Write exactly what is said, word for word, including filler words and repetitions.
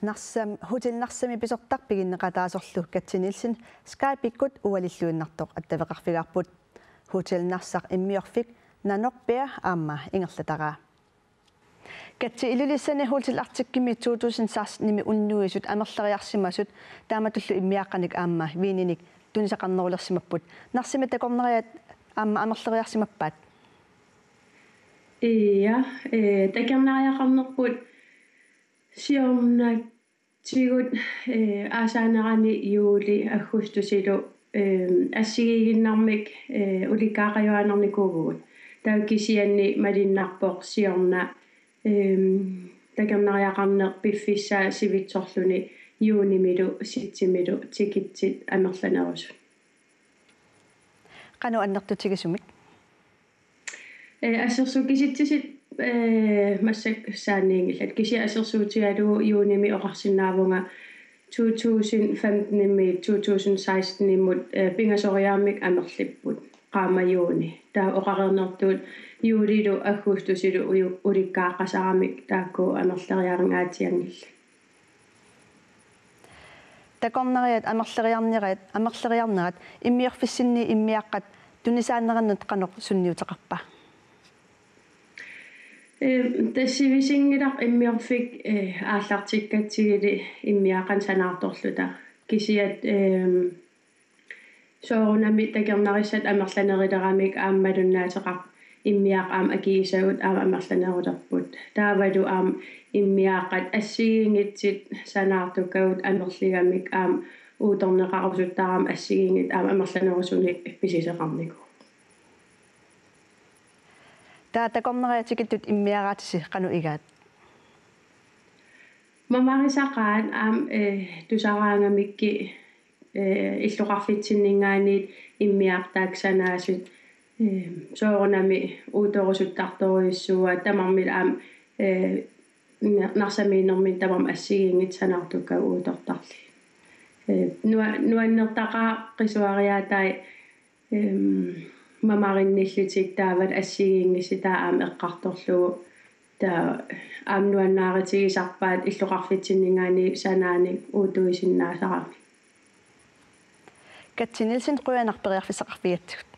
Narsam-, Hotel Narsami pisortaq piginneqataasorlu Katja Nielsen Skype-ikkut ualilluinnartoq attaveqarfigaarput. Hotel Narsaq immiorfik Nanoq Beer aamma ingerlataraa. Katja, Ilulissani Hotel Arcticimi to tusind sekstenimi unnuisut amerleriarsimasut taamatullu immiaaqqanik aamma viininik tunisaqarnerulersimapput. Narsami takornariat aamma amerleriarsimappat? Ja, eh, takornariaqarnerput siornatigut, eh, aasaanerani juuli aggustusilu, eh, assigiiginnarmik, eh, ulikkaaqqajuaannarnikuuvugut. Taava kisianni malunnarpoq siorna, eh, takornariaqarneq piffissaa sivitsorluni juunimilu septemberimilu tikitsit amerlanerusut. Qanoq annertutigisumik? Eh, assersuut kisitsisit, eh, massakkut saaniinngillat. Kisianni assersuutigalugu juunimi oqarsinnaavunga to tusind femtenimiit to tusind sekstenimut, eh, pingasoriaammik amerlipput. Qaammat juuni. Taava oqareernertut juulilu aggustusilu uju-, ulikkaaqqasaramik taakku amerleriaringaatsianngillat. Takornariat amerleriarnerat, amerleriarnerat immiorfissinni immiaaqqat tunisaanerannut qanoq sunniuteqarpa? Eh, tassa sivissinngilaq immiorfik, eh, aallartikkatsigili immiaaqqanik sanaartorluta. Kisianni, eh, soorunami takornarissat amerlaneruleramik aamma malunnaateqarpoq immiaaqqat aamma akigisagut aamma amerlanerulerput. Taavalu aamma immiaaqqat assigiinngitsut sanaartukkagut amerligamik aamma uuttorneqarusuttarami assigiinngitsut aamma amerlanerusunik pisisoqarnikuupput. Taava takornariat tikittut immiaaraatisi qanoq igaat? Mamarisaqaat aamma, eh, tusaraangamikkit, eh, illoqarfitsinninngaanniit immiaaqqat sanaasut, eh, soorunami uuttorusuttartorujussuuaat tamarmik aamma, eh, na-, Narsamiinnerminni tamarmik assigiinngitsut sanaartukkagut uuttortarlugit. Eh, nua-, nuannertaqaaq qisuariaatai, eh, mamarinnillutik taavalu assigiinngissutaa aamma eqqartorlugu. Taava aamma nuannaarutigisarpaat illoqarfitsinninngaanniit sanaanik uuttuisinnaasaramik. Katja Nielsen, qujanaq periarfissaqarfigatsigut.